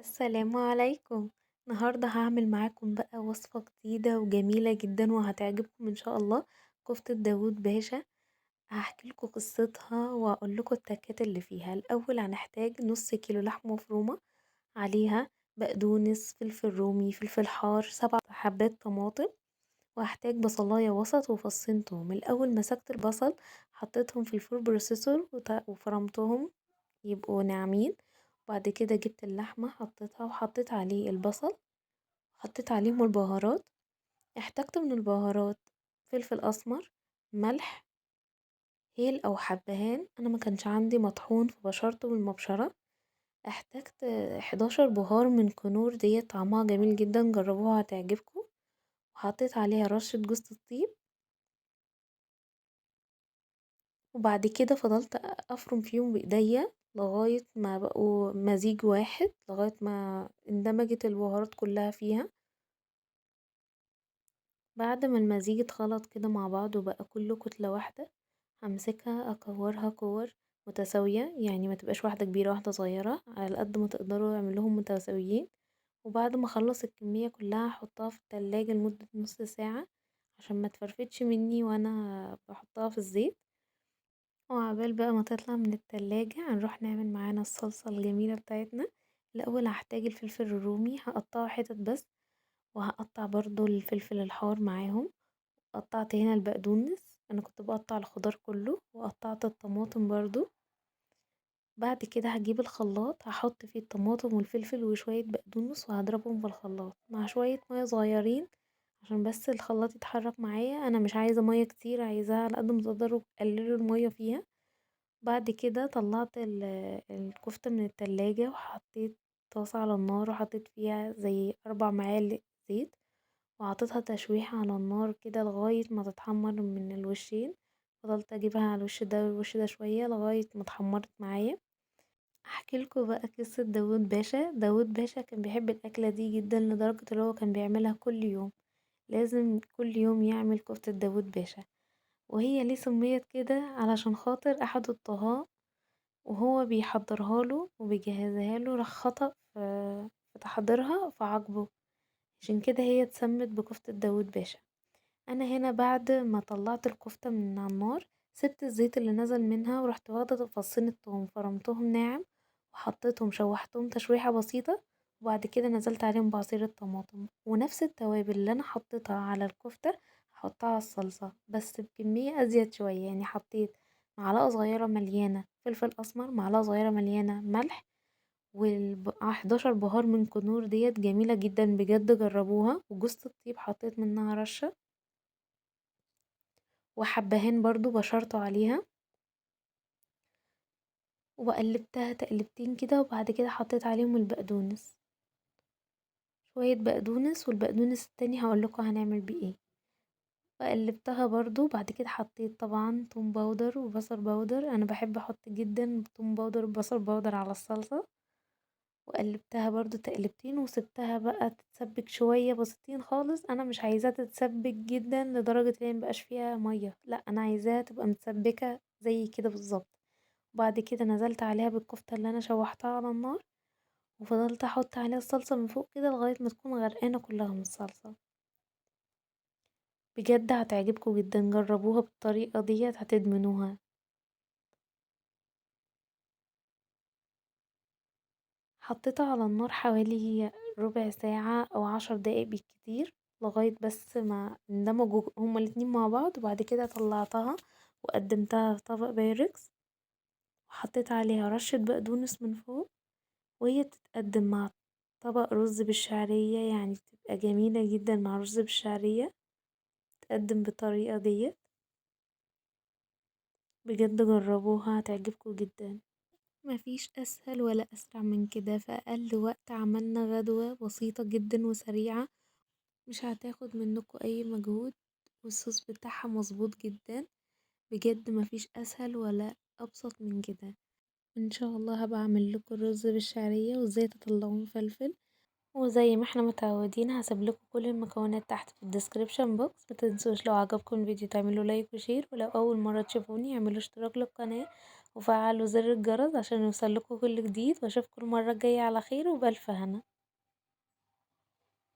السلام عليكم. النهاردة هعمل معاكم بقى وصفة جديدة وجميلة جدا وهتعجبكم ان شاء الله، كفتة داوود باشا. هحكي لكم قصتها واقول لكم التكات اللي فيها. الاول هنحتاج نص كيلو لحمة مفرومة، عليها بقدونس، فلفل رومي، فلفل حار، 7 حبات طماطم، وهحتاج بصلاية وسط وفصين توم. الاول مسكت البصل حطيتهم في ال food processor وفرمتهم يبقوا ناعمين. وبعد كده جبت اللحمة حطيتها وحطيت عليه البصل، حطيت عليهم البهارات. احتجت من البهارات فلفل اسمر، ملح، هيل او حبهان، انا ما كانش عندي مطحون فبشرته بالمبشرة. احتجت 11 بهار من كنور، ديت طعمها جميل جدا، جربوها هتعجبكم. وحطيت عليها رشة جوز الطيب. وبعد كده فضلت افرم فيهم بايديا لغاية ما بقوا مزيج واحد، لغاية ما اندمجت البهارات كلها فيها. بعد ما المزيج اتخلط كده مع بعض وبقى كله كتلة واحدة، همسكها اكورها كور متساوية، يعني ما تبقاش واحدة كبيرة واحدة صغيرة، على قد ما تقدروا اعملوهم متساويين. وبعد ما اخلص الكمية كلها هحطها في التلاجة لمدة نص ساعة عشان ما تفرفتش مني وانا بحطها في الزيت. وعبال بقى ما تطلع من التلاجة هنروح نعمل معانا الصلصة الجميلة بتاعتنا. الأول هحتاج الفلفل الرومي، هقطعه حتت بس، وهقطع برضو الفلفل الحار معاهم. قطعت هنا البقدونس، أنا كنت بقطع الخضار كله، وقطعت الطماطم برضو. بعد كده هجيب الخلاط، هحط فيه الطماطم والفلفل وشوية بقدونس وهضربهم في الخلاط مع شوية مية صغيرين عشان بس الخلاط يتحرك معايا. أنا مش عايزة مية كتير، عايزاها على قد ما تقدروا قللوا المية فيها. بعد كده طلعت الكفتة من التلاجة وحطيت طاسة على النار وحطيت فيها زي 4 معالق زيت، وعطيتها تشويحة على النار كده لغاية ما تتحمر من الوشين. فضلت اجيبها على الوش ده والوش ده شوية لغاية ما اتحمرت معايا. احكي لكم بقى قصة داوود باشا. داوود باشا كان بيحب الأكلة دي جدا لدرجة ان هو كان بيعملها كل يوم، لازم كل يوم يعمل كفتة داوود باشا. وهي ليه سميت كده؟ علشان خاطر أحد الطهاة وهو بيحضرها له وبيجهزها له راح خطأ في تحضيرها فعاقبه، عشان كده هي اتسمت بكفتة داوود باشا. أنا هنا بعد ما طلعت الكفتة من على النار سبت الزيت اللي نزل منها ورحت واخدة فصين التوم فرمتهم ناعم وحطيتهم شوحتهم تشويحة بسيطة، وبعد كده نزلت عليهم بعصير الطماطم. ونفس التوابل اللي أنا حطيتها على الكفتة هحطها على الصلصة بس بكمية أزيد شوية، يعني حطيت معلقة صغيرة مليانة فلفل أسمر، معلقة صغيرة مليانة ملح، 11 بهار من كنور، ديت جميلة جدا بجد جربوها. وجوزة الطيب حطيت منها رشة، وحبهان برضو بشرته عليها، وقلبتها تقلبتين كده. وبعد كده حطيت عليهم البقدونس، شوية بقدونس، والبقدونس التاني هقولكوا هنعمل بيه ايه. وقلبتها برضو. بعد كده حطيت طبعا توم powder وبصل powder، انا بحب احط جدا توم powder وبصل powder على الصلصة. وقلبتها برضو تقلبتين وسبتها بقى تتسبك شوية بسيطين خالص. انا مش عايزاها تتسبك جدا لدرجة ان مبقاش فيها مية، لا انا عايزاها تبقى متسبكة زي كده بالظبط. وبعد كده نزلت عليها بالكفتة اللي انا شوحتها على النار، وفضلت احط عليها الصلصة من فوق كده لغاية ما تكون غرقانة كلها من الصلصة. بجد هتعجبكم جدا، جربوها بالطريقة ديت هتدمنوها. حطيتها على النار حوالي ربع ساعة او 10 دقايق بالكتير لغاية بس ما اندمجوا هما الاتنين مع بعض. وبعد كده طلعتها وقدمتها في طبق بايركس، وحطيت عليها رشة بقدونس من فوق، وهي بتتقدم مع طبق رز بالشعرية، يعني بتبقى جميلة جدا مع رز بالشعرية، تقدم بالطريقة ديت. بجد جربوها هتعجبكم جدا. مفيش أسهل ولا أسرع من كده، في أقل وقت عملنا غدوة بسيطة جدا وسريعة، مش هتاخد منكم أي مجهود، والصوص بتاعها مظبوط جدا. بجد مفيش أسهل ولا أبسط من كده. إن شاء الله هبقى أعمل لكم الرز بالشعرية وإزاي تطلعوه مفلفل، وزي ما احنا متعودين هسيب لكم كل المكونات تحت في ال description box. متنسوش لو عجبكم الفيديو تعملوا like و share، ولو أول مرة تشوفوني اعملوا اشتراك للقناة، وفعلوا زر الجرس عشان يوصلكوا كل جديد، واشوفكم المرة الجاية على خير، وبألف هنا.